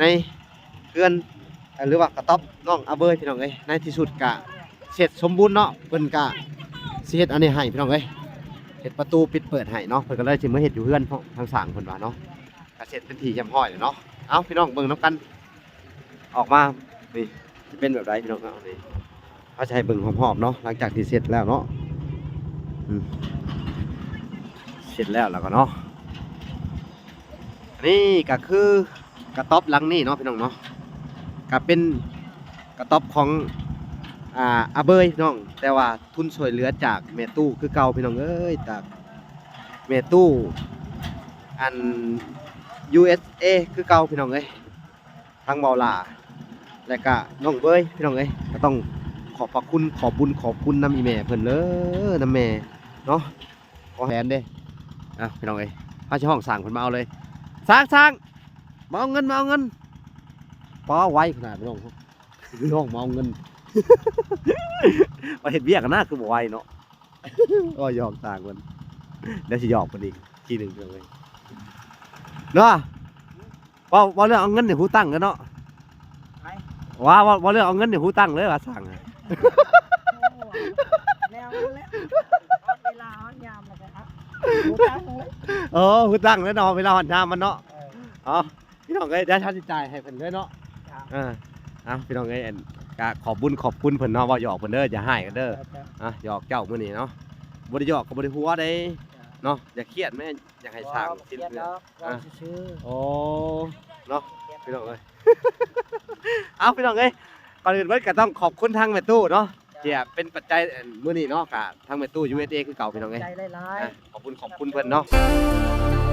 ໃນເຮືອນ ເອີ ຫຼືວ່າກະຕ໊ອບນ້ອງອາເບີຍ ພີ່ນ້ອງເອີຍ. ໃນທີ່ສຸດກະເສັດສົມບູນເນາະ, ເພິ່ນກະຊິເຮັດອັນນີ້ໃຫ້ ພີ່ນ້ອງເອີຍ, ເຮັດປະຕູປິດເປີດໃຫ້ເນາະ. ເພິ່ນກໍເລີຍຊິມາເຮັດຢູ່ເຮືອນຂອງທາງຊ່າງເພິ່ນວ່າເນາະ. ກະເສັດເປັນທີ່ຮຽບຮ້ອຍແລ້ວເນາະ. ເອົາ ພີ່ນ້ອງເບິ່ງນຳກັນ ອອກມານີ້ຊິເປັນແບບໃດ ພີ່ນ້ອງເນາະ. ນີ້ ເຮົາຈະໃຫ້ເບິ່ງຮອບໆເນາະ ຫຼັງຈາກທີ່ເສັດແລ້ວເນາະ. ອືມ ເສັດແລ້ວ ແລ້ວກໍເນາະ ນີ້ກໍຄືກະຕ໊ອບຫຼັງນີ້ເນາະ ພີ່ນ້ອງເນາະ. ກໍເປັນກະຕ໊ອບຂອງ ອ່າ ອາເບີຍ ພີ່ນ້ອງ, ແຕ່ວ່າທຶນຊ່ວຍເຫຼືອຈາກແມ່ຕູ້ຄືເກົ່າ ພີ່ນ້ອງເອີຍ, ຈາກແມ່ຕູ້ ອັນ ຢູເອສເອ ຄືເກົ່າ ພີ່ນ້ອງເອີຍ. ທັງເບົາຫຼ້າ ແລະກະນ້ອງເບີຍ ພີ່ນ້ອງເອີຍ, ກໍຕ້ອງຂອບພະຄຸນ ຂອບບຸນຂອບຄຸນນຳອີ່ແມ່ເພິ່ນເດີ ນຳແມ່ເນາະ. ຂໍແຫນເດ້ ອ່ະ ພີ່ນ້ອງເອີຍ, ເຮົາຊິຮ້ອງຊ່າງເພິ່ນມາເອົາເລີຍ. ຊ່າງ ຊ່າງ ມາເອົາເງິນ ມາເອົາເງິນ. ປ້າ ໄວຂະໜາດ ພີ່ນ້ອງ ນ້ອງມາເອົາເງິນ. ໄປເຮັດວຽກນະ ຄືບໍ່ໄວເນາະ. ໂອ້ຍ ຢອກຊ່າງເພິ່ນ, ດຽວຊິຢອກເພິ່ນອີກທີໜຶ່ງ ພີ່ນ້ອງເອີຍ ເນາະ. ເວົ້າ ເວົ້າເລື່ອງເອົາເງິນນີ້ຫູຕັ້ງເດີເນາະ. ໄປ ວ່າ ເວົ້າ ເວົ້າເລື່ອງເອົາເງິນນີ້ຫູຕັ້ງເລີຍວ່າຊ່າງ. ແນວນັ້ນແຫຼະ ຮອດເວລາຮອດຍາມແລ້ວກໍຫູຕັ້ງເລີຍ. ເອີ ຫູຕັ້ງເລີຍເນາະ ເວລາຮອດຍາມມັນເນາະ. ເອີ ເອົາ ພີ່ນ້ອງເອີຍ ດຽວເຮົາຊິຈ່າຍໃຫ້ເພິ່ນເລີຍເນາະ. ເອີ ເອົາ ພີ່ນ້ອງເອີຍ ອັນ ກະຂອບບຸນຂອບຄຸນເພິ່ນເນາະ, ເວົ້າຢອກເພິ່ນເດີ ຢ່າຮ້າຍກັນເດີ. ອ່ະ ຢອກເຈົ້າມື້ນີ້ເນາະ, ບໍ່ໄດ້ຢອກກໍບໍ່ໄດ້ຫົວເດ້ເນາະ. ຢ່າຄຽດແມ່ ຢາກໃຫ້ຊ່າງ ບໍ່ຄຽດດອກ ເວົ້າຊື່ໆ. ໂອ້ ເນາະ ພີ່ນ້ອງເອີຍ. ເອົາ ພີ່ນ້ອງເອີຍ ກ່ອນອື່ນເບິດກໍຕ້ອງຂອບຄຸນທາງແມ່ຕູ້ເນາະ ທີ່ເປັນປັດໄຈມື້ນີ້ເນາະ, ກະທາງແມ່ຕູ້ ຢູເອສເອ ຄືເກົ່າ ພີ່ນ້ອງເອີຍ. ຂອບໃຈຫຼາຍໆ ອ່ະ ຂອບຄຸນ ຂອບຄຸນເພິ່ນເນາະ.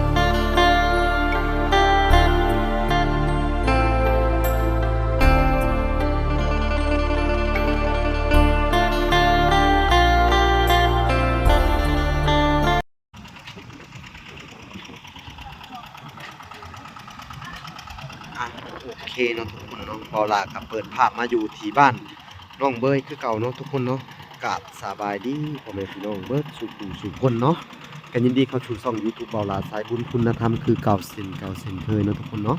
ອ່ະ ໂອເຄເນາະທຸກຄົນເນາະ, ເບົາຫຼ້າກໍເປີດພາບມາຢູ່ທີ່ບ້ານນ້ອງເບີຍຄືເກົ່າເນາະທຸກຄົນເນາະ. ກາບສະບາຍດີພໍ່ແມ່ພີ່ນ້ອງເບິດສູ່ຜູ້ສູ່ຄົນເນາະ, ກໍຍິນດີເຂົ້າສູ່ຊ່ອງຢູທູບເບົາຫຼ້າສາຍບຸນຄຸນນະທຳຄືເກົ່າເຊັ່ນເກົ່າເຊັ່ນເຄີຍເນາະທຸກຄົນເນາະ.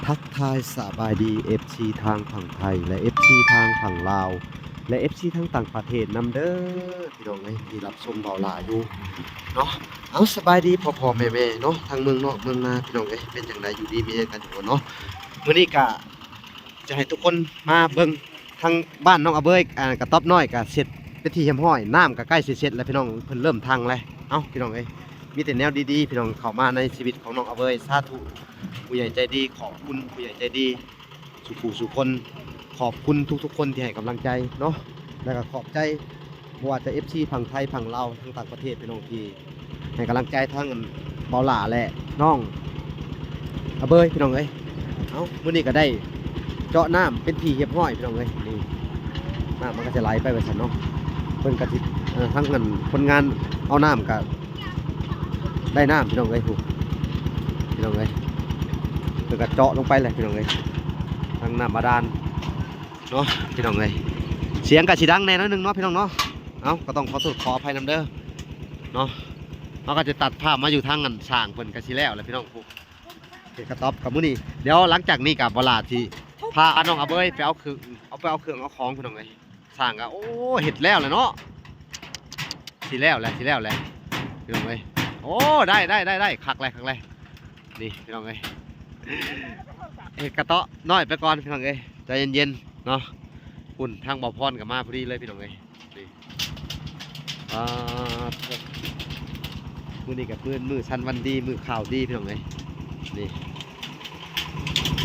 ທັກທາຍສະບາຍດີເອັຟຊີທາງຝັ່ງໄທ ແລະ ເອັຟຊີທາງຝັ່ງລາວ ແລະ ເອັຟຊີທາງຕ່າງປະເທດນຳເດີ ພີ່ນ້ອງເອີຍ ທີ່ຮັບຊົມເບົາຫຼ້າຢູ່ເນາະ. ເອົາ ສະບາຍດີພໍ່ໆແມ່ໆເນາະ ທັງເມືອງນອກເມືອງນາ ພີ່ນ້ອງເອີຍ ເປັນຈັ່ງໃດ ຢູ່ດີມີແຮງກັນຢູ່ບໍ່ເນາະ? ມື້ນີ້ກະຈະໃຫ້ທຸກຄົນມາເບິ່ງທາງບ້ານນ້ອງອາເບີຍ ອ່າ ກະຕ໊ອບນ້ອຍກະເສັດເປັນທີ່ຮຽບຮ້ອຍ, ນ້ຳກະໃກ້ຊິເສັດແລ້ວ ພີ່ນ້ອງ, ເພິ່ນເລີ່ມທັງແລ້ວ. ເອົ້າ ພີ່ນ້ອງເອີຍ ມີແຕ່ແນວດີໆ ພີ່ນ້ອງເຂົ້າມາໃນຊີວິດຂອງນ້ອງອາເບີຍ. ສາທຸ ຜູ້ໃຫຍ່ໃຈດີ, ຂອບຄຸນຜູ້ໃຫຍ່ໃຈດີ ສູ່ຜູ້ສູ່ຄົນ, ຂອບຄຸນທຸກໆຄົນທີ່ໃຫ້ກຳລັງໃຈເນາະ ແລ້ວກໍຂອບໃຈບໍ່ວ່າຈະເອັຟຊີຝັ່ງໄທຝັ່ງລາວ ທັງຕ່າງປະເທດ ພີ່ນ້ອງທີ່ໃຫ້ກຳລັງໃຈທັງອັນເບົາຫຼ້າ ແລະ ນ້ອງອາເບີຍ ພີ່ນ້ອງເອີຍ. ເອົ້າ ມື້ນີ້ກໍໄດ້ເຈາະນ້ຳເປັນທີ່ຮຽບຮ້ອຍ ພີ່ນ້ອງເອີຍ. ນີ້ ນ້ຳມັນກໍຈະໄຫຼໄປວ່າຊັ້ນເນາະ, ເພິ່ນກໍຊິ ເອີ ທັງອັນຄົນງານເອົານ້ຳກໍ ໄດ້ນ້ຳ ພີ່ນ້ອງເອີຍ ຜູ້ ພີ່ນ້ອງເອີຍ ເພິ່ນກໍເຈາະລົງໄປແຫຼະ ພີ່ນ້ອງເອີຍ ທາງນ້ຳບາດານເນາະ ພີ່ນ້ອງເອີຍ. ສຽງກໍຊິດັງແດ່ໜ້ອຍໜຶ່ງເນາະ ພີ່ນ້ອງເນາະ. ເອົ້າ ກໍຕ້ອງຂໍໂທດຂໍອະໄພນຳເດີເນາະ. ເຮົາກໍຈະຕັດພາບມາຢູ່ທາງອັນຊ່າງເພິ່ນກໍຊິແລ້ວແຫຼະ ພີ່ນ້ອງ ຜູ້ ເຮັດກະຕ໊ອບກັບມື້ນີ້. ດຽວຫຼັງຈາກນີ້ກໍບໍ່ຫຼ້າຊິພານ້ອງອາເບີຍໄປເອົາເຄື່ອງ ເອົາໄປເອົາເຄື່ອງເອົາຂອງ ພີ່ນ້ອງເອີຍ. ຊ່າງກໍ ໂອ້ ເຮັດແລ້ວແຫຼະເນາະ ຊິແລ້ວແຫຼະ ຊິແລ້ວແຫຼະ ພີ່ນ້ອງເອີຍ. ໂອ້ ໄດ້ ໄດ້ ໄດ້ ໄດ້ ຄັກແຫຼະ ຄັກແຫຼະ ນີ້ ພີ່ນ້ອງເອີຍ. ເຮັດກະເຕາະນ້ອຍໄປກ່ອນ ພີ່ນ້ອງເອີຍ ໃຈເຢັນໆເນາະ. ພຸ້ນ ທາງບ່າວພອນກໍມາພໍດີເລີຍ ພີ່ນ້ອງເອີຍ. ນີ້ ອ່າ ມື້ນີ້ກໍເປັນມື້ສັນວັນດີ ມື້ຂ່າວດີ ພີ່ນ້ອງເອີຍ. ນີ້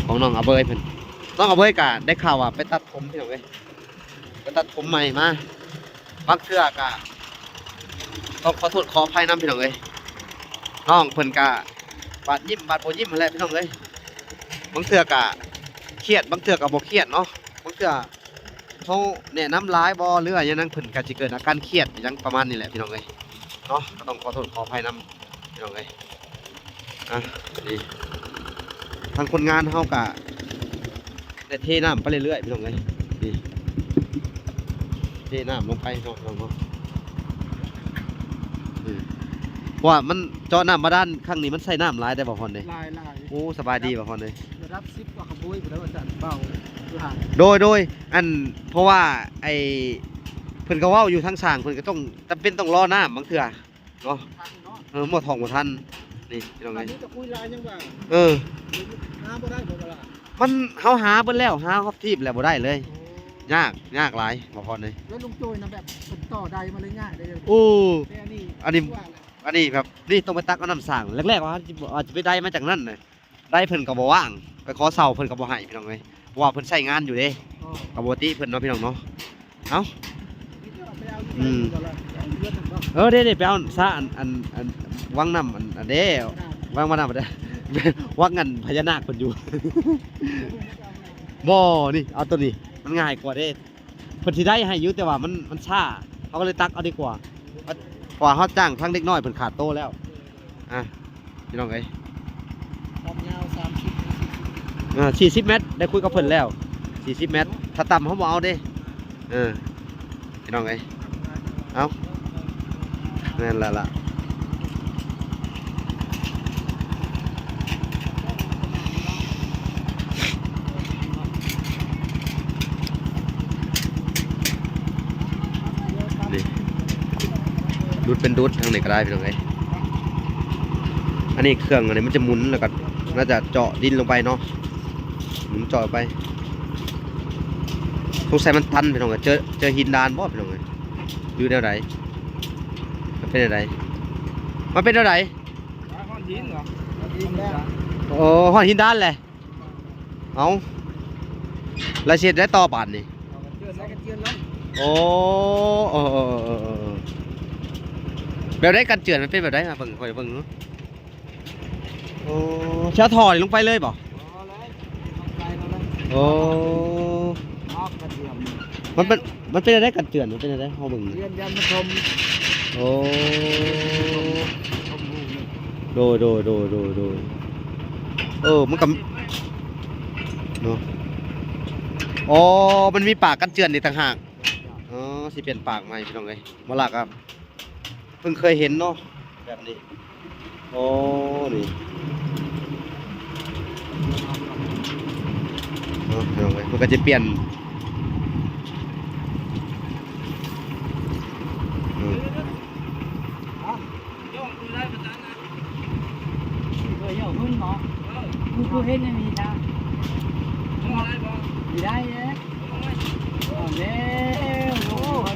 ຂອງນ້ອງອາເບີຍເພິ່ນ ນ້ອງອາເບີຍກໍໄດ້ຂ່າວວ່າໄປຕັດຜົມ ພີ່ນ້ອງເອີຍ. ໄປຕັດຜົມໃໝ່ມາ ບາງເທື່ອກະຕ້ອງຂໍໂທດຂໍອະໄພນຳ ພີ່ນ້ອງເອີຍ. ນ້ອງເພິ່ນກະບາດຍິ້ມບາດບໍ່ຍິ້ມຫັ້ນແຫຼະ ພີ່ນ້ອງເອີຍ. ບາງເທື່ອກະຄຽດ ບາງເທື່ອກະບໍ່ຄຽດເນາະ. ບາງເທື່ອເຮົາແນະນຳຫຼາຍບໍ່ ຫຼືວ່າຫຍັງນັ້ນ ເພິ່ນກະຊິເກີດອາການຄຽດຫຍັງປະມານນີ້ແຫຼະ ພີ່ນ້ອງເອີຍເນາະ. ກໍຕ້ອງຂໍໂທດຂໍອະໄພນຳ ພີ່ນ້ອງເອີຍ. ອ່ະ ນີ້ ທາງຄົນງານເຮົາກະໄດ້ເທນ້ຳໄປເລື້ອຍໆ ພີ່ນ້ອງເອີຍ. ນີ້ ເທນ້ຳລົງໄປເນາະ ພີ່ນ້ອງເນາະ. ອືມ ເພາະວ່າມັນເຈາະນ້ຳບາດານຄັ້ງນີ້ ມັນໃຊ້ນ້ຳຫຼາຍໄດ໋ ບ່າວພອນເດ້. ຫຼາຍໆ ໂອ້ ສະບາຍດີ ບ່າວພອນເດ້. ລະດັບສິບກວ່າຂະ ໂອ້ຍ ຜູ້ໃດວ່າຊັ້ນ ເບົາຢູ່ຫັ້ນ ໂດຍ ໂດຍ ອັນ ເພາະວ່າໄອ້ ເພິ່ນກໍເວົ້າຢູ່ທາງຊ່າງ ເພິ່ນກໍຕ້ອງ ຈຳເປັນຕ້ອງລໍນ້ຳບາງເທື່ອເນາະ ເອີ ໝົດຫ້ອງບໍ່ທັນ ນີ້ພີ່ນ້ອງເອີຍ ອັນນີ້ກໍຄຸຍຫຼາຍຍັງວ່າ ເອີ ຫາບໍ່ໄດ້ບໍ່ວ່າ ມັນ ເຮົາຫາເບິດແລ້ວ ຫາຮອບທີບແລ້ວບໍ່ໄດ້ເລີຍ ໂອ້ ຍາກ ຍາກຫຼາຍ ບໍ່ພອນເລີຍ ແລ້ວລຸງໂຈຍນະ ແບບເພິ່ນຕໍ່ໄດ້ມາເລີຍງ່າຍເດ້ ໂອ້ ແຕ່ອັນນີ້ ອັນນີ້ ວ່າແຫຼະ ອັນນີ້ແບບ ນີ້ຕ້ອງໄປຕັກເອົານ້ຳສ້າງ ແລກໆວ່າເຮົາຊິ ວ່າຈະໄປໄດ້ມາຈາກນັ້ນນະ ໄດ້ເພິ່ນກໍບໍ່ວ່າງ ໄປຂໍເຊົ່າເພິ່ນກໍບໍ່ໃຫ້ພີ່ນ້ອງເອີຍ ເພາະວ່າເພິ່ນໃຊ້ງານຢູ່ເດ້ ກໍບໍ່ຕິເພິ່ນເນາະພີ່ນ້ອງເນາະ ເອົ້າ ອືມ ເອີ ເດ້ໆ ໄປເອົາສາ ອັນ ອັນ ອັນ ວັງນ້ຳ ອັນ ອັນເດ້ ວັງ ວັງນ້ຳ ວັງ ອັນ ພະຍານາກເພິ່ນຢູ່ ບໍ່ ນີ້ ເອົາໂຕນີ້ ມັນງ່າຍກວ່າເດ້ ເພິ່ນຊິໄດ້ໃຫ້ຢູ່ ແຕ່ວ່າມັນ ມັນຊ້າ ເຮົາກໍເລີຍຕັກເອົາດີກວ່າ ເພາະວ່າເຮົາຈ້າງທາງເດັກນ້ອຍເພິ່ນຂາດໂຕແລ້ວ ອ່ະ ພີ່ນ້ອງເອີຍ ຄວາມຍາວສາມສິບ ສີ່ສິບ ເອີ ສີ່ສິບແມັດ ໄດ້ຄຸຍກັບເພິ່ນແລ້ວ ສີ່ສິບແມັດ ຖ້າຕ່ຳເຮົາບໍ່ເອົາເດ້ ເອີ ພີ່ນ້ອງເອີຍ ເອົ້າ ແມ່ນແລ້ວລະ ນີ້ ດຸດເປັນດຸດທາງນີ້ກໍໄດ້ພີ່ນ້ອງເອີຍ ອັນນີ້ເຄື່ອງອັນນີ້ມັນຈະໝູນ ແລ້ວກໍໜ້າຈະເຈາະດິນລົງໄປເນາະ ໝູນເຈາະໄປ ສົງໄສມັນຕັນພີ່ນ້ອງເອີຍ ເຈີ ເຈີຫີນດານບໍ່ພີ່ນ້ອງເອີຍ ຫຼືແນວໃດ ມັນເປັນແນວໃດ ມັນເປັນແນວໃດ ຮອດຫີນເຫາະ ໂອ້ ຮອດຫີນດານແຫຼະ ເອົ້າ ແລ້ວຊິເຮັດໄດ້ຕໍ່ບາດນີ້ ໂອ້ ເອີ ເອີ ເອີ ເອີ ເອີ ແບບໃດ ກັນເຈື່ອນມັນເປັນແບບໃດ ມາເບິ່ງ ຂ້ອຍເບິ່ງດູ ໂອ້ ຊິເອົາທໍ່ນີ້ລົງໄປເລີຍບໍ່ ໂອ້ ມັນເປັນ ມັນເປັນແນວໃດ ກັນເຈື່ອນ ມັນເປັນແນວໃດ ເຮົາເບິ່ງ ໂອ້ ໂດຍ ໂດຍ ໂດຍ ໂດຍ ໂດຍ ເອີ ມັນກໍ ເນາະ ອໍ ມັນມີປາກກັນເຈື່ອນອີກຕ່າງຫາກ ອໍ ຊິປ່ຽນປາກໃໝ່ພີ່ນ້ອງເອີຍ ບໍ່ລະກໍເພິ່ງເຄີຍເຫັນເນາະ ແບບນີ້ ໂອ້ ນີ້ ເນາະ ພີ່ນ້ອງເອີຍ ເພິ່ນກໍຈະປ່ຽນ ອືມ ເອີ ເຈົ້າເພິ່ນເນາະ ເອີ ຜູ້ ຜູ້ເຮັດອັນນີ້ນະ ບໍ່ໄດ້ບໍ່ ຊິໄດ້ເດ້ ເອົາແລ້ວ ໂອ້ ເ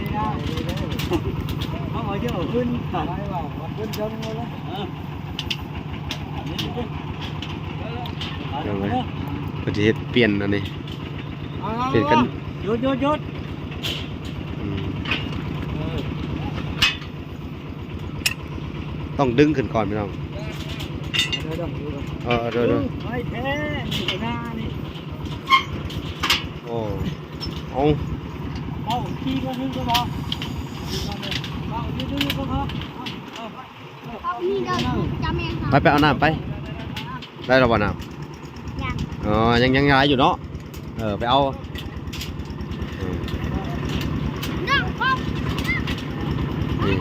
ອົາເຈົ້າເພິ່ນ ໄດ້ວ່າເພິ່ນເຖິງແລ້ວ ເອີ ເອົາເດີ ເພິ່ນຊິເຮັດປ່ຽນອັນນີ້ ເອີ ປ່ຽນກັນ ຢຸດ ຢຸດ ຢຸດ ອືມ ເອີ ຕ້ອງດຶງຂຶ້ນກ່ອນພີ່ນ້ອງ ເອີ ເດີ ເດີ ໄວ້ແທ້ ນີ້ກໍໜ້ານີ້ ໂອ້ ເອົາ ເອົາ ຂີ່ກໍຖືກກໍພໍ ເອົາ ຢູ່ໆ ກໍພໍ ເອົາ ເອົາ ໄປ ໄປເອົານ້ຳໄປ ໄດ້ແລ້ວບໍ່ນ້ຳ? ຍັງ ອໍ ຍັງ ຍັງຫຼາຍຢູ່ເນາະ ເອີ ໄປເອົາ ເອີ ນ້ອງ ນີ້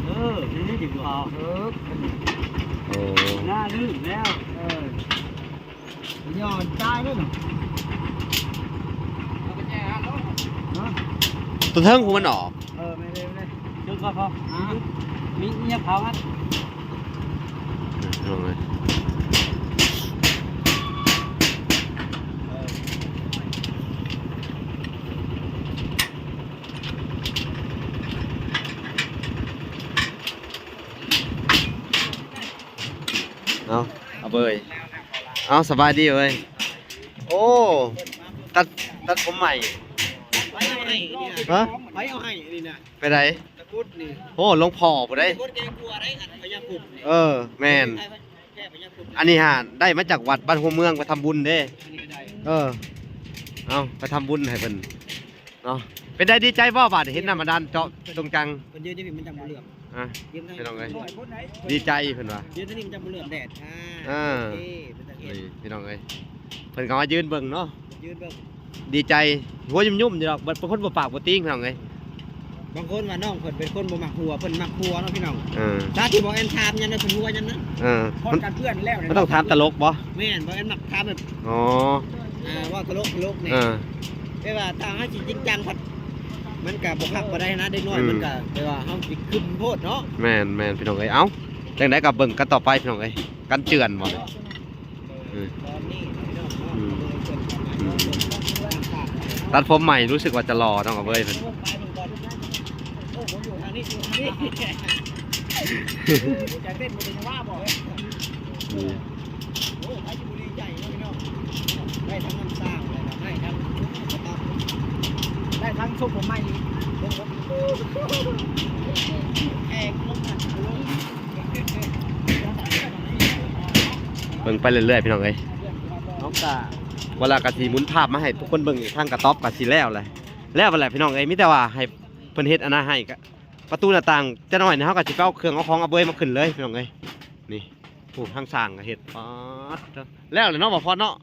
ເອີ ນີ້ດີກວ່າ ເອີ ໂອ້ ໜ້າລື່ນແລ້ວ ເອີ ຍ້ອນຕາຍເດ້ເນາະ ເອົາໄປແຈະຫາໂລດ ຮະ ຕົວເທິງພຸ້ນມັນອອກ ເອີ ແມ່ນເລີຍ ແມ່ນເລີຍ ເທິງກໍພໍ ອ່າ ມີ ມີຫຍັງເຜົາມັນ ເອົາເລີຍ ເອີ ເອົາ ເອົາເບີຍ ເອົາ ສະບາຍດີເວີຍ ໂອ້ ຕັດ ຕັດຜົມໃໝ່ ຮະ ໃຜເອົາໃຫ້ນີ້ນະ ໄປໃດ ຕະກຸດນີ້ ໂອ້ ຫຼວງພໍ່ຜູ້ໃດ ຕະກຸດແກງກົວໄດ້ ອັນພະຍາຄຸນນີ້ ເອີ ແມ່ນ ແທ້ພະຍາຄຸນ ອັນນີ້ຫາໄດ້ມາຈາກວັດບ້ານຫົວເມືອງ ໄປທຳບຸນເດ້ ອັນນີ້ກໍໄດ້ ເອີ ເອົາ ໄປທຳບຸນໃຫ້ເພິ່ນ ເນາະ ເປັນໃດ ດີໃຈບໍ່ບາດນີ້ ເຫັນນ້ຳບາດານເຈາະຕົງຈັງ ເພິ່ນຢືນຢູ່ນີ້ມັນຈັ່ງບໍ່ເຫຼືອມ ອ່ະ ຢືນໃນ ພີ່ນ້ອງເອີຍ ດີໃຈເພິ່ນວ່າ ຢືນໃນນີ້ມັນຈັ່ງບໍ່ເຫຼືອມແດດ ອ່າ ອ່າ ເອີ ເປັນຕາເຫັນ ນີ້ ພີ່ນ້ອງເອີຍ ເພິ່ນກໍມາຢືນເບິ່ງເນາະ ຢືນເບິ່ງ ດີໃຈ ຫົວຫຍຸ່ມໆຢູ່ດອກ ເພິ່ນຄົນບໍ່ປາກບໍ່ຕີງ ພີ່ນ້ອງເອີຍ ບາງຄົນວ່ານ້ອງເພິ່ນເປັນຄົນບໍ່ມັກຫົວ ເພິ່ນມັກຫົວເນາະພີ່ນ້ອງ. ເອີ ຖ້າທີ່ບໍ່ແອນຖາມຫຍັງນະ ເພິ່ນຫົວຫຍັງນະ. ເອີ ມັນຕ້ອງຖາມຕະຫຼົກບໍ່? ແມ່ນ ບໍ່ແອນມັກຖາມແບບ ອໍ ອ່າ ເວົ້າຕະຫຼົກໆນີ້. ເອີ ແຕ່ວ່າຖ້າເຮົາຊິຈິງຈັງພັດ ມັນກະບໍ່ຄັກປານໃດນະ ເດັກນ້ອຍ ອືມ ມັນກະແບບວ່າເຮົາຊິຄຶມໂພດເນາະ. ແມ່ນໆ ພີ່ນ້ອງເອີຍ. ເອົ້າ ຈັ່ງໃດກໍເບິ່ງກັນຕໍ່ໄປພີ່ນ້ອງເອີຍ. ກັນເຈື່ອນບໍ່? ອືມ ອືມ ຕັດຜົມໃໝ່ ຮູ້ສຶກວ່າຈະຫຼໍ່ນ້ອງອະເວີຍເພິ່ນ. ໄດ້ທັງຊົມຜົມໃໝ່ ເບິ່ງໄປເລື້ອຍໆ ພີ່ນ້ອງເອີຍ. ນ້ອງກະ ເວລາກະຊິໝູນພາບມາໃຫ້ທຸກຄົນເບິ່ງອີກ ທາງກະຕ໊ອບກະຊິແລ້ວແຫຼະ ແລ້ວແຫຼະພີ່ນ້ອງເອີຍ. ມີແຕ່ວ່າໃຫ້ເພິ່ນເຮັດອັນນັ້ນໃຫ້ ກະປະຕູໜ້າຕ່າງ. ຈັກໜ້ອຍນີ້ເຮົາກະຊິໄປເອົາເຄື່ອງເອົາຂອງອາເບີຍມາຂຶ້ນເລີຍພີ່ນ້ອງເອີຍ. ນີ້ ໂອ້ ທາງຊ່າງກະເຮັດ ປາດ ແລ້ວແຫຼະເນາະ ບໍ່ພອນເນາະ.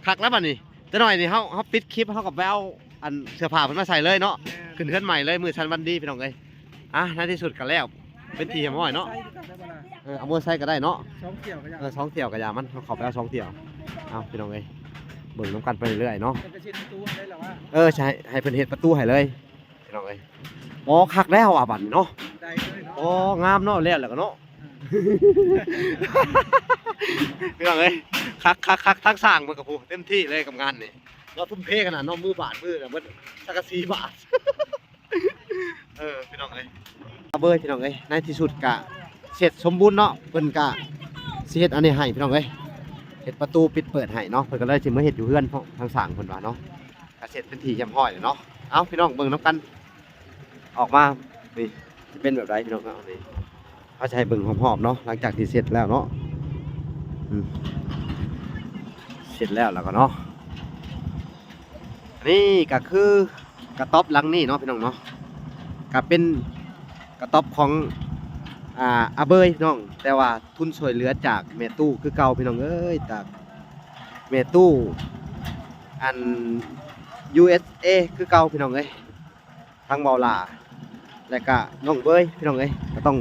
ຄັກແລ້ວບັດນີ້ ຈັກໜ້ອຍນີ້ເຮົາ ເຮົາປິດຄລິບ ເຮົາກໍໄປເອົາອັນເສື້ອຜ້າເພິ່ນມາໃສ່ເລີຍເນາະ. ແມ່ນ ຂຶ້ນເຮືອນໃໝ່ເລີຍ ມື້ສັນວັນດີພີ່ນ້ອງເອີຍ. ອ່ະ ໃນທີ່ສຸດກໍແລ້ວເປັນທີ່ຮຽບຮ້ອຍເນາະ. ເອີ ເອົາມອເຕີໄຊກໍໄດ້ເນາະ ສອງຖ້ຽວກໍຢ່າ ເອີ ສອງຖ້ຽວກໍຢ່າມັນ ເຮົາເຂົ້າໄປເອົາສອງຖ້ຽວ. ເອົາ ພີ່ນ້ອງເອີຍ ເບິ່ງນຳກັນໄປເລື້ອຍໆເນາະ. ເພິ່ນກໍຊິເຮັດປະຕູໃຫ້ເລີຍແຫຼະວ່າ ເອີ ໃຊ່ ໃຫ້ເພິ່ນເຮັດປະຕູໃຫ້ເລີຍ ພີ່ນ້ອງເອີຍ. ອໍ ຄັກແລ້ວອະບັດນີ້ເນາະ ໄດ້ເລີຍເນາະ. ອໍ ງາມເນາະ ແລ້ວແລ້ວກໍເນາະ ເອີ ພີ່ນ້ອງເອີຍ. ຄັກໆໆ ທັງຊ່າງເພິ່ນກໍ ໂອ້ ເຕັມທີ່ເລີຍກັບງານນີ້ເນາະ. ທຸ່ມເທຂະໜາດເນາະ ມືບາດມືນະ ເບິດສັງກະສີບາດ. ເອີ ພີ່ນ້ອງເອີຍ ອາເບີຍ ພີ່ນ້ອງເອີຍ. ໃນທີ່ສຸດກະເສັດສົມບູນເນາະ ເພິ່ນກະຊິເຮັດອັນນີ້ໃຫ້ ພີ່ນ້ອງເອີຍ ເຮັດປະຕູປິດເປີດໃຫ້ເນາະ. ເພິ່ນກໍເລີຍຊິມາເຮັດຢູ່ເຮືອນຂອງທາງຊ່າງເພິ່ນວ່າເນາະ. ກະເສັດເປັນທີ່ຮຽບຮ້ອຍແລ້ວເນາະ. ເອົາ ພີ່ນ້ອງເບິ່ງນຳກັນ ອອກມານີ້ຊິເປັນແບບໃດ ພີ່ນ້ອງເນາະ. ນີ້ ເຮົາຈະໃຫ້ເບິ່ງຮອບໆເນາະ ຫຼັງຈາກທີ່ເສັດແລ້ວເນາະ. ອືມ ເສັດແລ້ວ ແລ້ວກໍເນາະ ນີ້ກໍຄືກະຕ໊ອບຫຼັງນີ້ເນາະ ພີ່ນ້ອງເນາະ. ກໍເປັນກະຕ໊ອບຂອງ ອ່າ ອາເບີຍ ພີ່ນ້ອງ ແຕ່ວ່າທຶນຊ່ວຍເຫຼືອຈາກແມ່ຕູ້ຄືເກົ່າ ພີ່ນ້ອງເອີຍ. ຈາກແມ່ຕູ້ ອັນ ຢູເອັສເອ ຄືເກົ່າ ພີ່ນ້ອງເອີຍ. ທາງເບົາຫຼ້າ ແລະກະນ້ອງເບີຍ ພີ່ນ້ອງເອີຍ ກໍຕ້ອງ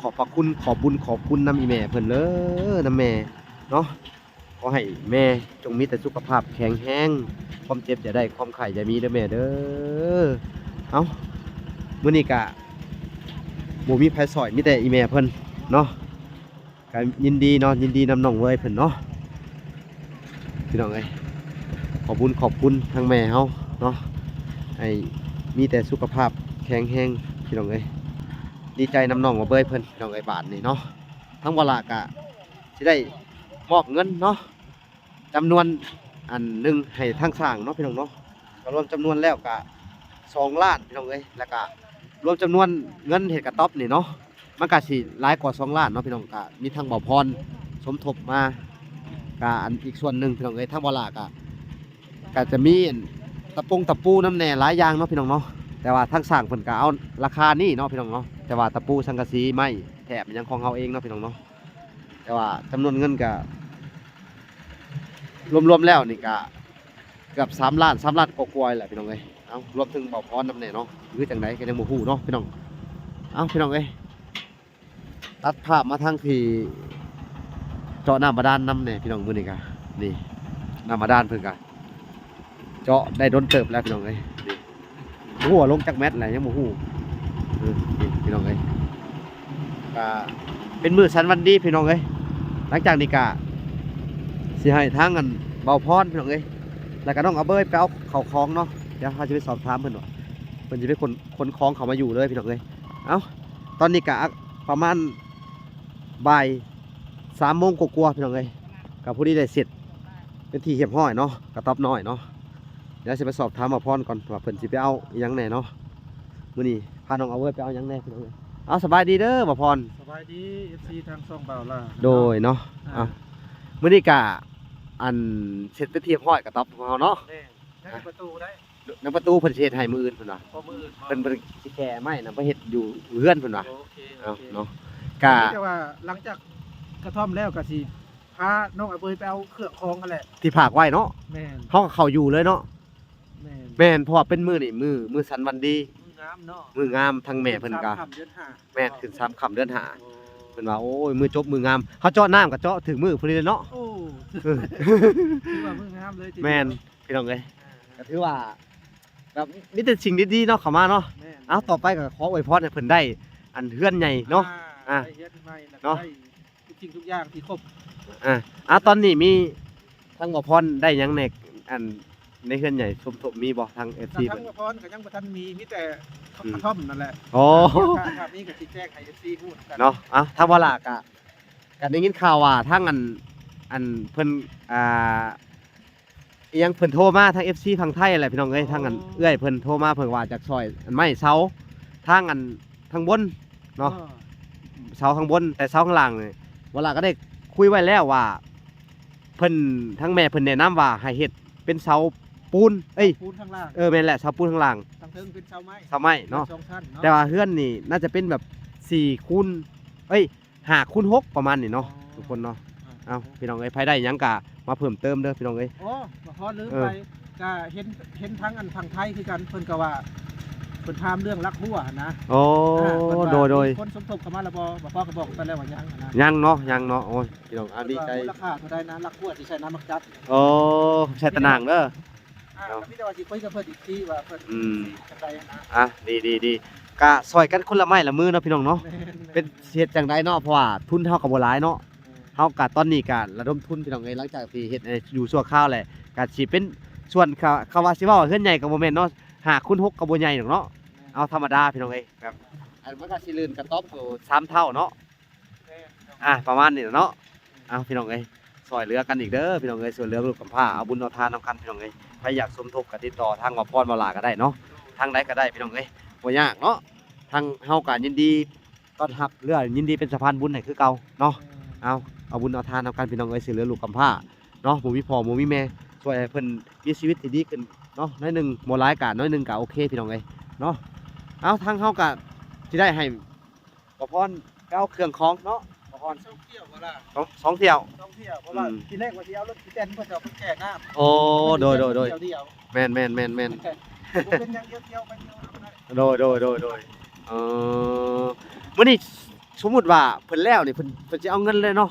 ຂອບພະຄຸນ ຂອບບຸນຂອບຄຸນນຳອີ່ແມ່ເພິ່ນເດີ ນຳແມ່ເນາະ. ຂໍໃຫ້ແມ່ຈົ່ງມີແຕ່ສຸຂະພາບແຂງແຮງ ຄວາມເຈັບຢ່າໄດ້ ຄວາມໄຂ້ຢ່າມີເດີແມ່ເດີ. ເອົ້າ ມື້ນີ້ກະບໍ່ມີໃຜຊ່ອຍ ມີແຕ່ອີ່ແມ່ເພິ່ນເນາະ. ກໍຍິນດີເນາະ ຍິນດີນຳນ້ອງເວີຍເພິ່ນເນາະ ພີ່ນ້ອງເອີຍ. ຂອບບຸນຂອບຄຸນທາງແມ່ເຮົາເນາະ ໃຫ້ມີແຕ່ສຸຂະພາບແຂງແຮງ ພີ່ນ້ອງເອີຍ. ດີໃຈນຳນ້ອງເວີຍເພິ່ນ ພີ່ນ້ອງເອີຍ. ບາດນີ້ເນາະ ທາງເບົາຫຼ້າກະຊິໄດ້ມອບເງິນເນາະ ຈຳນວນອັນໜຶ່ງໃຫ້ທາງຊ່າງເນາະ ພີ່ນ້ອງເນາະ. ກໍລວມຈຳນວນແລ້ວກະສອງລ້ານ ພີ່ນ້ອງເອີຍ ແລ້ວກະລວມຈຳນວນເງິນເຮັດກະຕ໊ອບນີ້ເນາະ ມັນກະຊິຫຼາຍກວ່າສອງລ້ານເນາະ ພີ່ນ້ອງ. ກະມີທາງເບົາພອນສົມທົບມາ ກະອັນອີກສ່ວນໜຶ່ງ ພີ່ນ້ອງເອີຍ. ທາງເບົາຫຼ້າກະ ກະຈະມີອັນຕະປົງຕະປູນຳແດ່ ຫຼາຍຢ່າງເນາະ ພີ່ນ້ອງເນາະ. ແຕ່ວ່າທາງຊ່າງເພິ່ນກະເອົາລາຄານີ້ເນາະ ພີ່ນ້ອງເນາະ ແຕ່ວ່າຕະປູ ສັງກະສີ ໄມ້ແຖບຫຍັງຂອງເຮົາເອງເນາະ ພີ່ນ້ອງເນາະ. ແຕ່ວ່າຈຳນວນເງິນກະ ລວມໆແລ້ວນີ້ກະເກືອບສາມລ້ານ ສາມລ້ານກວ່າໆແຫຼະ ພີ່ນ້ອງເອີຍ. ເອົ້າ ລວມເຖິງເບົາພອນນຳແດ່ເນາະ ຄືຈັ່ງໃດກໍຍັງບໍ່ຮູ້ເນາະ ພີ່ນ້ອງ. ເອົ້າ ພີ່ນ້ອງເອີຍ ຕັດພາບມາທາງທີ່ເຈາະນ້ຳບາດານນຳແດ່ ພີ່ນ້ອງ. ມື້ນີ້ກະ ນີ້ ນ້ຳບາດານເພິ່ນກະ ເຈາະໄດ້ດົນເຕີບແລ້ວ ພີ່ນ້ອງເອີຍ. ນີ້ ບໍ່ຮູ້ວ່າລົງຈັກແມັດແລ້ວ ຍັງບໍ່ຮູ້. ເອີ ນີ້ ພີ່ນ້ອງເອີຍ ກະເປັນມື້ສັນວັນດີ ພີ່ນ້ອງເອີຍ. ຫຼັງຈາກນີ້ກະຊິໃຫ້ທາງອັນເບົາພອນ ພີ່ນ້ອງເອີຍ ແລ້ວກະນ້ອງອາເບີຍໄປເອົາເຂົ້າຂອງເນາະ. ດຽວເຮົາຈະໄປສອບຖາມເພິ່ນວ່າ ເພິ່ນຊິເປັນຄົນຂົນຂອງເຂົ້າມາຢູ່ເລີຍ ພີ່ນ້ອງເອີຍ. ເອົ້າ ຕອນນີ້ກະປະມານບ່າຍສາມໂມງກວ່າໆ ພີ່ນ້ອງເອີຍ. ກະພໍດີໄດ້ເສັດເປັນທີ່ຮຽບຮ້ອຍເນາະ ກະຕ໊ອບນ້ອຍເນາະ. ດຽວຊິໄປສອບຖາມບ່າວພອນກ່ອນວ່າເພິ່ນຊິໄປເອົາອີ່ຫຍັງແດ່ເນາະ. ມື້ນີ້ພານ້ອງອາເວີຍໄປເອົາຫຍັງແດ່ ພີ່ນ້ອງເອີຍ. ເອົາ ສະບາຍດີເດີບ່າວພອນ. ສະບາຍດີ ເອັຟຊີ ທາງຊ່ອງບ່າວລາວ. ໂດຍເນາະ. ອ່າ ມື້ນີ້ກະອັນເສັດເປັນທີ່ຮຽບຮ້ອຍກະຕ໊ອບຂອງເຮົາເນາະ. ແມ່ນ ຍັງເປັນປະຕູໄດ້ ຍັງປະຕູເພິ່ນຊິເຮັດໃຫ້ມື້ອື່ນເພິ່ນວ່າ. ອໍ ມື້ອື່ນ ເພິ່ນ ເພິ່ນຊິແກ່ໄມ້ນະ ໄປເຮັດຢູ່ເຮືອນເພິ່ນວ່າ. ໂອເຄ ເອົາ ໂອເຄ ເນາະ. ກະ ແຕ່ວ່າຫຼັງຈາກກະທ່ອມແລ້ວກະຊິພານ້ອງອາເວີຍໄປເອົາເຄື່ອງຂອງຫັ້ນແຫຼະ ທີ່ຝາກໄວ້ເນາະ. ແມ່ນ ເຮົາກໍເຂົ້າຢູ່ເລີຍເນາະ. ແມ່ນ ແມ່ນ ເພາະວ່າເປັນມື້ນີ້ ມື້ ມື້ສັນວັນດີ. ງາມເນາະ ມື້ງາມ ທັງແມ່ເພິ່ນກໍ ຂຶ້ນສາມຄ່ຳເດືອນຫ້າ ແມ່ນ ເນາະ ຂຶ້ນສາມຄ່ຳເດືອນຫ້າ ເພິ່ນວ່າ ໂອ້ຍ ມື້ຈົບມື້ງາມ ເຮົາເຈາະນ້ຳກໍເຈາະຖືກມື້ພໍດີເລີຍເນາະ ໂອ້ ຖືວ່າມື້ງາມເລີຍ ແມ່ນ ພີ່ນ້ອງເອີຍ ອ່າ ກໍຖືວ່າ ແບບມີແຕ່ສິ່ງດີໆເນາະເຂົ້າມາເນາະ ແມ່ນ ເອົາ ຕໍ່ໄປກໍຂໍອວຍພອນໃຫ້ເພິ່ນໄດ້ອັນເຮືອນໃຫຍ່ເນາະ ອ່າ ອ່າ ໄດ້ເຮືອນໃໝ່ ແລ້ວກໍ ເນາະ ໄດ້ທຸກສິ່ງທຸກຢ່າງທີ່ຄົບ ອ່າ ອ່າ ຕອນນີ້ມີທາງບໍ່ພອນໄດ້ຫຍັງແດ່ ອັນໃນເຮືອນໃຫຍ່ສົມທົບມີບໍ່ ທາງເອັຟຊີ ທາງບໍ່ພອນກໍຍັງບໍ່ທັນມີ ມີແຕ່ກະທ່ອມນັ້ນແຫຼະ ໂອ້ ຖ້າ ຖ້າມີກໍຊິແຈ້ງໃຫ້ເອັຟຊີຮູ້ນຳກັນເນາະ ເອົາ ທາງບໍ່ຫຼ້າກໍ ກໍໄດ້ຍິນຂ່າວວ່າທາງອັນ ອັນເພິ່ນ ອ່າ ອີ່ຫຍັງ ເພິ່ນໂທມາທາງເອັຟຊີຝັ່ງໄທແຫຼະ ພີ່ນ້ອງເອີຍ ທາງອັນເອື້ອຍເພິ່ນໂທມາ ເພິ່ນວ່າຈາກຊ່ອຍອັນໄມ້ເສົາ ທາງອັນທາງບົນເນາະ ເອີ ເສົາທາງບົນ ແຕ່ເສົາຂ້າງລ່າງນີ້ ເວລາກໍໄດ້ຄຸຍໄວ້ແລ້ວວ່າ ເພິ່ນ ທາງແມ່ເພິ່ນແນະນຳວ່າໃຫ້ເຮັດເປັນເສົາປູນ ເອີຍ ເສົາປູນຂ້າງລ່າງ ເອີ ແມ່ນແຫຼະ ເສົາປູນຂ້າງລ່າງ ທາງເທິງເປັນເສົາໄມ້ ເສົາໄມ້ເນາະ ສອງຊັ້ນເນາະ ແຕ່ວ່າເຮືອນນີ້ໜ້າຈະເປັນແບບສີ່ຄູນ ເອີຍ ຫ້າຄູນຫົກ ປະມານນີ້ເນາະ ອໍ ທຸກຄົນເນາະ ອ່າ ເອົາ ພີ່ນ້ອງເອີຍ ໃຜໄດ້ຫຍັງກະມາເພີ່ມເຕີມເດີພີ່ນ້ອງເອີຍ ອໍ ບໍ່ພໍລືມໄປ ກະເຫັນ ເຫັນທາງອັນຝັ່ງໄທຄືກັນ ເພິ່ນກໍວ່າ ເພິ່ນຖາມເລື່ອງຫຼັກຮົ້ວຫັ້ນນະ ອໍ ອ່າ ເພິ່ນວ່າ ໂດຍໆ ມີຄົນສົມທົບເຂົ້າມາແລ້ວບໍ່ ບໍ່ພໍກໍບອກໄປແລ້ວວ່າຍັງຫັ້ນນະ ຍັງເນາະ ຍັງເນາະ ໂອ້ຍ ພີ່ນ້ອງ ອ່າ ດີໃຈ ມູນລະຄ່າເທົ່າໃດນະ ຫຼັກຮົ້ວຊິໃຊ້ນ້ຳມັກຈັດ ໂອ້ ໃຊ້ຕະໜ່າງເດີ ອ່າ ເອົາ ກໍມີແຕ່ວ່າຊິຄຸຍກັບເພິ່ນອີກທີວ່າເພິ່ນ ອືມ ຊິຈັ່ງໃດຫັ້ນນະ ອ່ະ ດີໆໆ ກະຊ່ອຍກັນຄົນລະໄມ້ລະມືເນາະພີ່ນ້ອງເນາະ ແມ່ນໆ ເປັນ ຊິເຮັດຈັ່ງໃດເນາະ ເພາະວ່າທຶນເຮົາກໍບໍ່ຫຼາຍເນາະ ແມ່ນ ເຮົາກະຕອນນີ້ກະລະດົມທຶນພີ່ນ້ອງເອີຍ ຫຼັງຈາກທີ່ເຮັດໃຫ້ຢູ່ຊົ່ວຄາວແຫຼະ ກະຊິເປັນສ່ວນ ຄະ ຄຳວ່າຊິເວົ້າເຮືອນໃຫຍ່ກໍບໍ່ແມ່ນເນາະ ຫ້າຄູນຫົກກໍບໍ່ໃຫຍ່ດອກເນາະ ແມ່ນ ເອົາທຳມະດາພີ່ນ້ອງເອີຍ ແບບ ອັນມັນກະຊິລື່ນກະຕອບໂຕສາມເທົ່າເນາະ ແມ່ນ ອ່າ ປະມານນີ້ແຫຼະເນາະ ເອົາ ພີ່ນ້ອງເອີຍ ຊ່ວຍເຫຼືອກັນອີກເດີພີ່ນ້ອງເອີຍ ຊ່ວຍເຫຼືອລູກກຳພ້າ ເອົາບຸນເອົາທານນຳກັນພີ່ນ້ອງເອີຍ ໃຜຢາກສົມທົບກໍຕິດຕໍ່ທາງວ່າພອນ ວ່າຫຼ້າກໍໄດ້ເນາະ ທາງໃດກໍໄດ້ພີ່ນ້ອງເອີຍ ບໍ່ຍາກເນາະ ທາງເຮົາກໍຍິນດີຕ້ອນຮັບ ຫຼືວ່າຍິນດີເປັນສະພານບຸນໃຫ້ຄືເກົ່າເນາະ ເອົາ ເອົາບຸນເອົາທານນຳກັນພີ່ນ້ອງເອີຍ ຊ່ວຍເຫຼືອລູກກຳພ້າເນາະ ບໍ່ມີພໍ່ບໍ່ມີແມ່ ຊ່ວຍໃຫ້ເພິ່ນມີຊີວິດທີ່ດີຂຶ້ນເນາະ ໜ້ອຍໜຶ່ງ ບໍ່ຫຼາຍກໍໜ້ອຍໜຶ່ງກໍໂອເຄພີ່ນ້ອງເອີຍເນາະ ເອົາ ທາງເຮົາກໍຊິໄດ້ໃຫ້ ປະພອນໄປເອົາເຄື່ອງຂອງເນາະ ປະພອນ ສອງຖ້ຽວບໍ່ລະ ສອງ ສອງຖ້ຽວ ສອງຖ້ຽວ ເພາະວ່າ ອືມ ທີແລກວ່າຊິເອົາລົດອີແຕນເພິ່ນຈະເອົາໄປແກ່ນ້ຳ ໂອ້ ໂດຍໆໆ ມັນເປັນແນວດຽວ ແມ່ນໆໆໆ ບໍ່ເປັນຫຍັງ ດຽວໆໄປດຽວມາກໍໄດ້ ໂດຍໆໆໆ ເອີ ມື້ນີ້ສົມມຸດວ່າເພິ່ນແລ້ວນີ້ ເພິ່ນ ເພິ່ນຊິເອົາເງິນເລີຍເນາະ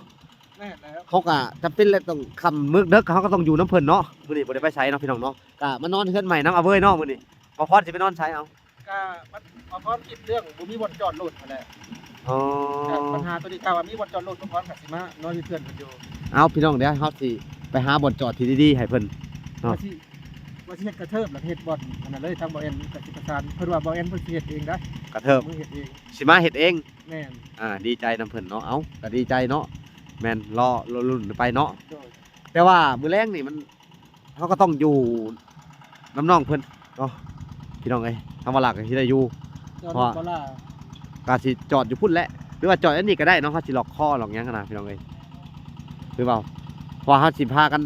ແມ່ນແລ້ວ ເຮົາກໍຈຳເປັນແຫຼະ ຕ້ອງຄ່ຳມື້ເດິກ ເຮົາກໍຕ້ອງຢູ່ນຳເພິ່ນເນາະ ມື້ນີ້ບໍ່ໄດ້ໄປໃສເນາະ ພີ່ນ້ອງເນາະ ກໍມານອນເຮືອນໃໝ່ນຳອາເວີຍເນາະ ມື້ນີ້ ປະພອນຊິໄປນອນໃສເອົາ? ກະມັນ ພອນຄິດເລື່ອງບໍ່ມີບ່ອນຈອດລົດຫັ້ນແຫຼະ ອໍ ກະບັນຫາໂຕນີ້ ຖ້າວ່າມີບ່ອນຈອດລົດ ພອນກະຊິມານອນຢູ່ເຮືອນເພິ່ນຢູ່ ເອົາ ພີ່ນ້ອງ ດຽວເຮົາຊິໄປຫາບ່ອນຈອດທີ່ດີໆໃຫ້ເພິ່ນເນາະ ວ່າຊິ ວ່າຊິເຮັດກະເທີບ ແລ້ວເຮັດບ່ອນອັນນັ້ນເລີຍ ທາງບໍ່ແອນກະຊິປະສານ ເພິ່ນວ່າບໍ່ແອນເພິ່ນຊິເຮັດເອງໄດ໋ ກະເທີບ ເຮັດເອງ ຊິມາເຮັດເອງ ແມ່ນ ອ່າ ດີໃຈນຳເພິ່ນເນາະ ເອົາ ກະດີໃຈເນາະ ແມ່ນ ລໍ ລໍລຸ້ນໄປເນາະ ໂດຍ ແຕ່ວ່າມື້ແລງນີ້ມັນ ເຮົາກໍຕ້ອງຢູ່ນຳນ້ອງເພິ່ນເນາະ ພີ່ນ້ອງເອີຍ ທາງວາລາກໍຊິໄດ້ຢູ່ ເພາະວ່າກໍຊິຈອດຢູ່ພຸ້ນແຫຼະ ຫຼືວ່າຈອດອັນນີ້ກໍໄດ້ເນາະ ເຮົາຊິລັອກຄໍລັອກຫຍັງຫັ້ນນະ ພີ່ນ້ອງເອີຍ ຄືເວົ້າ ເພາະວ່າເຮົາຊິພາກັນ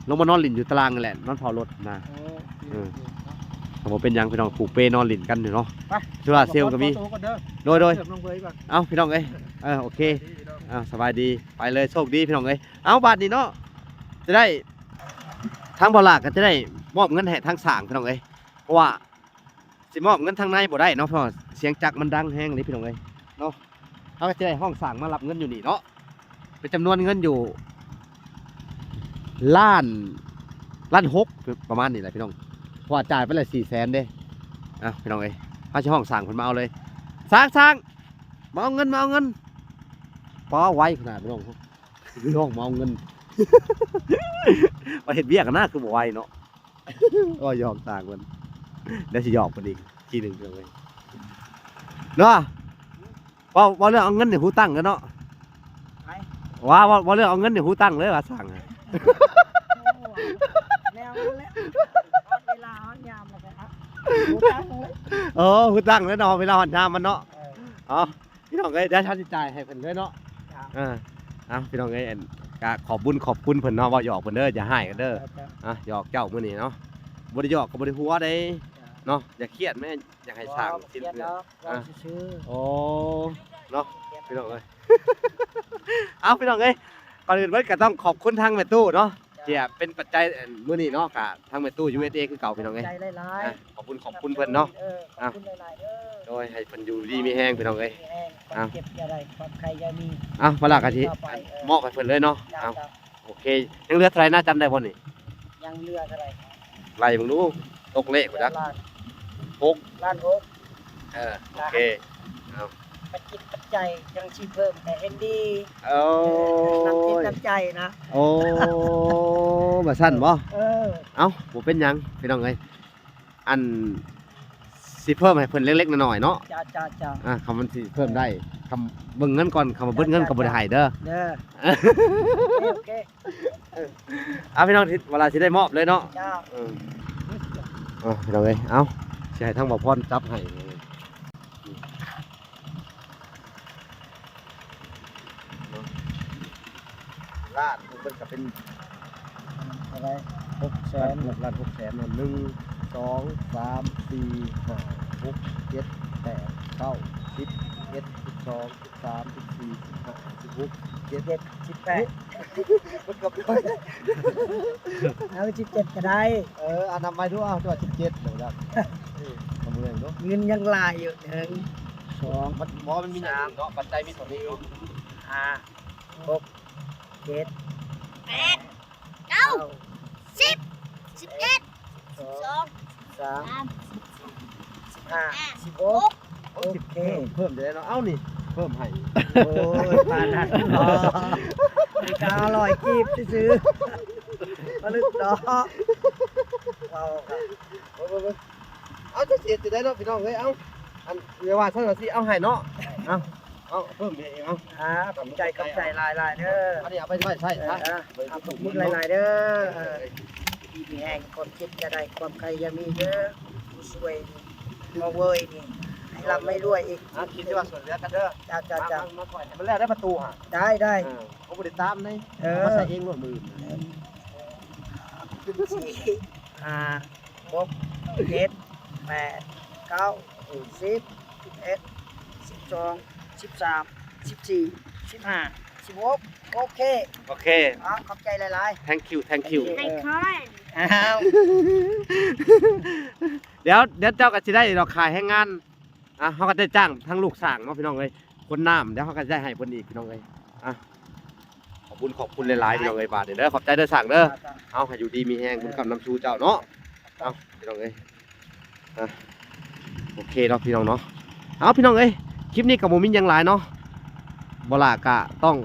ລົງມານອນຫຼິ້ນຢູ່ຕາລ່າງນີ້ແຫຼະ ນອນເຝົ້າລົດນະ ເອີ ເອີ ກໍບໍ່ເປັນຫຍັງ ພີ່ນ້ອງ ປູກເປນອນຫຼິ້ນກັນຢູ່ເນາະ ໂຊລາເຊວກໍມີ ໂດຍໆ ເອົາ ພີ່ນ້ອງເອີຍ ເອີ ໂອເຄ ເອົາ ສະບາຍດີ ໄປເລີຍ ໂຊກດີ ພີ່ນ້ອງເອີຍ ເອົາ ບາດນີ້ເນາະ ຈະໄດ້ ທາງບໍ່ຫຼ້າກໍຈະໄດ້ມອບເງິນໃຫ້ທາງຊ່າງ ພີ່ນ້ອງເອີຍ ເພາະວ່າຊິມອບເງິນທາງໃນບໍ່ໄດ້ເນາະ ເພາະວ່າສຽງຈັກມັນດັງແຮງເດ້ ພີ່ນ້ອງເອີຍເນາະ ເຮົາກໍຈະໄດ້ຮ້ອງຊ່າງມາຮັບເງິນຢູ່ນີ້ເນາະ ເປັນຈຳນວນເງິນຢູ່ລ້ານ ລ້ານຫົກ ປະມານນີ້ແຫຼະ ພີ່ນ້ອງ ເພາະວ່າຈ່າຍໄປແລ້ວສີ່ແສນເດ້ ເອົາ ພີ່ນ້ອງເອີຍ ເຮົາຊິຮ້ອງຊ່າງເພິ່ນມາເອົາເລີຍ ຊ່າງ ຊ່າງ ມາເອົາເງິນ ມາເອົາເງິນ ປ້າ ໄວຂະໜາດ ພີ່ນ້ອງ ນ້ອງມາເອົາເງິນ ມາເຮັດວຽກຫັ້ນນະ ຄືບໍ່ໄວເນາະ ໂອ້ຍ ຢອກຕ່າງເພິ່ນ ດຽວຊິຢອກເພິ່ນອີກທີໜຶ່ງເນາະ ເວົ້າ ເວົ້າເລື່ອງເອົາເງິນນີ້ຫູຕັ້ງເດີເນາະ ໄປ ວ່າ ເວົ້າ ເວົ້າເລື່ອງເອົາເງິນນີ້ຫູຕັ້ງເລີຍວ່າຊ່າງ ແນວນັ້ນແຫຼະ ຮອດເວລາຮອດຍາມແລ້ວກໍຫູຕັ້ງເລີຍ ເອີ ຫູຕັ້ງເລີຍເນາະ ເວລາຮອດຍາມມັນເນາະ ເອີ ເອົາ ພີ່ນ້ອງເອີຍ ດຽວເຮົາຊິຈ່າຍໃຫ້ເພິ່ນເລີຍເນາະ ຈ້າ ເອີ ເອົາ ພີ່ນ້ອງເອີຍ ອັນ ກະຂອບບຸນຂອບຄຸນເພິ່ນເນາະ ເວົ້າຫຍອກເພິ່ນເດີ ຢ່າຮ້າຍກັນເດີ ຈ້າ ອ່ະ ຫຍອກເຈົ້າມື້ນີ້ເນາະ ບໍ່ໄດ້ຫຍອກກໍບໍ່ໄດ້ຫົວເດ້ ຈ້າ ເນາະ ຢ່າຄຽດແມ່ ຢາກໃຫ້ສ້າງ ບໍ່ ບໍ່ຄຽດດອກ ອ່ະ ເວົ້າຊື່ໆ ໂອ້ ເນາະ ພີ່ນ້ອງເອີຍ ເອົາ ພີ່ນ້ອງເອີຍ ກ່ອນອື່ນເບິດກໍຕ້ອງຂອບຄຸນທາງແມ່ຕູ້ເນາະ ທີ່ເປັນປັດໄຈມື້ນີ້ເນາະ ກະທາງແມ່ຕູ້ ຢູເອສເອ ຄືເກົ່າພີ່ນ້ອງເອີຍ ຂອບໃຈຫຼາຍໆ ອ່ະ ຂອບຄຸນ ຂອບຄຸນເພິ່ນເນາະ ເອີ ຂອບ ອ່ະ ຄຸນຫຼາຍໆເດີ ໂດຍ ໃຫ້ເພິ່ນຢູ່ດີມີແຮງພີ່ນ້ອງເອີຍ ມີແຮງ ຄວາມ ອ່ະ ເຈັບຢ່າໄດ້ ຄວາມໄຂ້ຢ່າມີ ອ່ະ ເວລາກະຊິ ຕໍ່ໄປ ອ່ະ ເອີ ມອບໃຫ້ເພິ່ນເລີຍເນາະ ເຈົ້າ ເອົາ ເຈົ້າ ໂອເຄ ຍັງເຫຼືອເທົ່າໃດນະ ຈຳໄດ້ບໍ່ນີ້? ຍັງເຫຼືອເທົ່າໃດ? ໄລ່ເບິ່ງດູ ຕົກເລກພຸ້ນຈັກ ລ້ານ ຫົກ ລ້ານຫົກ ເອີ ໂອເຄ ເອົາ ປັດຈິດປັດໄຈ ຍັງຊິເພີ່ມ ແຕ່ເຫັນດີ ໂອ້ຍ ເອີ ນ້ຳຈິດນ້ຳໃຈນະ ໂອ້ ວ່າຊັ້ນບໍ? ເອີ ເອົ້າ ບໍ່ເປັນຫຍັງພີ່ນ້ອງເອີຍ ອັນ ຊິເພີ່ມໃຫ້ເພິ່ນເລັກໆນ້ອຍໆເນາະ ເຈົ້າໆໆ ອ່າ ຄຳມັນຊິເພີ່ມໄດ້ ຄຳ ເບິ່ງເງິນກ່ອນ ຄຳວ່າເບິດເງິນກໍບໍ່ໄດ້ໃຫ້ເດີ ເດີ ໂອເຄ ໂອເຄ ອ່າ ພີ່ນ້ອງ ເວລາຊິໄດ້ມອບເລີຍເນາະ ເຈົ້າ ເອີ ອ່າ ພີ່ນ້ອງເອີຍ ເອົ້າ ຊິໃຫ້ທາງບ່າວພອນຈັບໃຫ້ ລ້ານ ເພິ່ນກະເປັນ ເທົ່າໃດ? ຫົກແສນ ລ້ານຫົກແສນເນາະ ໜຶ່ງ ສອງ ສາມ ສີ່ ຫ້າ ຫົກ ເຈັດ ແປດ ເກົ້າ ສິບ ສິບເອັດ ສິບສອງ ສິບສາມ ສິບສີ່ ສິບຫ້າ ສິບຫົກ ສິບເຈັດ ສິບແປດ ເບິດກັບ ເອົາ ສິບເຈັດກະໄດ້ ເອີ ອ່າ ນັບໃໝ່ດູ ເອົາ ເຈົ້າວ່າສິບເຈັດແລ້ວ ເອີ ເງິນຍັງຫຼາຍຢູ່ ໜຶ່ງ ສອງ ມັນ ບໍ່ ມັນມີຫຍັງອີກເນາະ ປັດໄຈມີເທົ່ານີ້ເນາະ ຫ້າ ຫົກ ເຈັດ ແປດ ເກົ້າ ສິບ ສິບເອັດ ສິບສອງ ສາມ ສິບຫ້າ ສິບຫົກ ໂອເຄ ເພີ່ມໄດ້ເນາະ ເອົ້າ ນີ້ເພີ່ມໃຫ້ ໂອ້ຍ ປານນັ້ນເນາະ ນີ້ກະຫ້າຮ້ອຍກີບຊື່ໆ ມາລຶກເນາະ ເວົ້າ ເບິ່ງ ເອົາ ຈັກຊິເຮັດຈັ່ງໃດເນາະ ພີ່ນ້ອງເອີຍ ເອົ້າ ອັນ ຢ່າວ່າຊັ້ນ ເອົາ ຊິເອົາໃຫ້ເນາະ ເອົາ ເອົາ ເພີ່ມໃຫ້ເອງ ເອົາ ອ່າ ຂອບໃຈ ຂອບໃຈຫຼາຍໆເດີ ອັນນີ້ເອົາໄປໄວ້ໃຊ້ຊະ ເອີ ເອີ ຂອບຄຸນຫຼາຍໆເດີ ເອີ ຢູ່ດີມີແຮງ ຄວາມເຈັບຢ່າໄດ້ ຄວາມໄຂ້ຢ່າມີເດີ ຜູ້ຊ່ວຍນີ້ ມາເວີຍນີ້ ໃຫ້ລ່ຳໃຫ້ລວຍອີກ ອ່າ ຄິດວ່າຊ່ວຍເຫຼືອກັນເດີ ເຈົ້າໆ ເຈົ້າ ມາ ມາ ມາ ມາ ແລ້ວໄດ້ປະຕູຫະ ໄດ້ ໄດ້ ເອີ ເຂົາບໍ່ໄດ້ຕາມໃດ ເອີ ເອົາມາໃສ່ເອງໂລດມື້ອື່ນ ສີ່ ຫ້າ ຫົກ ເຈັດ ແປດ ເກົ້າ ສິບ ສິບເອັດ ສິບສອງ ສິບສາມ ສິບສີ່ ສິບຫ້າ ສິບຫົກ ໂອເຄ ໂອເຄ ອ່າ ຂອບໃຈຫຼາຍໆ thank you thank you ເອີ ອ້າວ ດຽວ ດຽວເຈົ້າກະຊິໄດ້ດອກ ຄ່າແຮງງານ ອ່ະ ເຮົາກະໄດ້ຈ້າງທັງລູກຊ່າງເນາະ ພີ່ນ້ອງເອີຍ ຂົນນ້ຳ ດຽວເຮົາກະຊິໄດ້ໃຫ້ເພິ່ນອີກ ພີ່ນ້ອງເອີຍ ອ່ະ ຂອບບຸນຂອບຄຸນຫຼາຍໆ ພີ່ນ້ອງເອີຍ ບາດນີ້ເດີ ຂອບໃຈເດີຊ່າງເດີ ເອົາ ໃຫ້ຢູ່ດີມີແຮງ ບຸນຄ້ຳນຳຊູເຈົ້າເນາະ ເອົາ ພີ່ນ້ອງເອີຍ ອ່ະ ໂອເຄເນາະ ພີ່ນ້ອງເນາະ ເອົາ ພີ່ນ້ອງເອີຍ ຄລິບນີ້ກະບໍ່ມີຫຍັງຫຼາຍເນາະ ບໍ່ຫຼ້າກະຕ້ອງ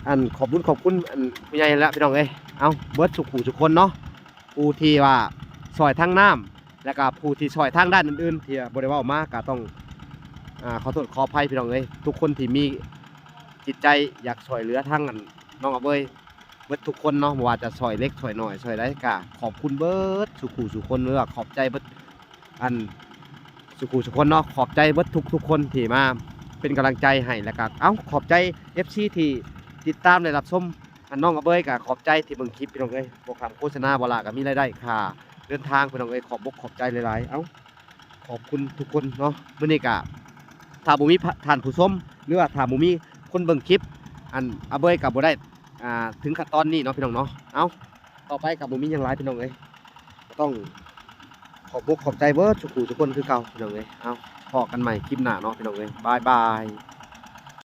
ອັນ ຂອບບຸນຂອບຄຸນ ອັນ ຜູ້ໃຫຍ່ຫັ້ນແຫຼະ ພີ່ນ້ອງເອີຍ ເອົາ ເບິດສູ່ຜູ້ສູ່ຄົນເນາະ ຜູ້ທີ່ວ່າຊ່ອຍທາງນ້ຳ ແລະກະຜູ້ທີ່ຊ່ອຍທາງດ້ານອື່ນໆ ທີ່ບໍ່ໄດ້ເວົ້າມາ ກະຕ້ອງ ອ່າ ຂໍໂທດຂໍອະໄພ ພີ່ນ້ອງເອີຍ ທຸກຄົນທີ່ມີຈິດໃຈຢາກຊ່ວຍເຫຼືອທາງ ອັນ ນ້ອງອາເບີຍ ເບິດທຸກຄົນເນາະ ບໍ່ວ່າຈະຊ່ອຍເລັກຊ່ອຍນ້ອຍ ຊ່ອຍໃດ ກະຂອບຄຸນເບິດສູ່ຜູ້ສູ່ຄົນ ຫຼືວ່າຂອບໃຈເບິດ ອັນ ສູ່ຜູ້ສູ່ຄົນເນາະ ຂອບໃຈເບິດທຸກໆຄົນທີ່ມາເປັນກຳລັງໃຈໃຫ້ ແລະກະ ເອົ້າ ຂອບໃຈ ເອັຟຊີ ທີ່ຕິດຕາມ ແລະ ຮັບຊົມ ອັນ ນ້ອງອາເບີຍກະຂອບໃຈທີ່ເບິ່ງຄລິບ ພີ່ນ້ອງເອີຍ ບໍ່ຂາມໂຄສະນາ ບໍ່ຫຼ້າກະມີລາຍໄດ້ຄ່າເດີນທາງ ພີ່ນ້ອງເອີຍ ຂອບອົກຂອບໃຈຫຼາຍໆ ເອົ້າ ຂອບຄຸນທຸກຄົນເນາະ ມື້ນີ້ກະ ຖ້າບໍ່ມີທ່ານຜູ້ຊົມ ຫຼືວ່າຖ້າບໍ່ມີຄົນເບິ່ງຄລິບ ອັນ ອາເບີຍກະບໍ່ໄດ້ ອ່າ ເຖິງຂັ້ນຕອນນີ້ເນາະ ພີ່ນ້ອງເນາະ ເອົ້າ ຕໍ່ໄປກະບໍ່ມີຫຍັງຫຼາຍ ພີ່ນ້ອງເອີຍ ກະຕ້ອງຂອບອົກຂອບໃຈເບິດສູ່ຜູ້ສູ່ຄົນຄືເກົ່າ ພີ່ນ້ອງເອີຍ ເອົ້າ ພໍ້ກັນໃໝ່ຄລິບໜ້າເນາະ ພີ່ນ້ອງເອີຍ ບາຍບາຍ.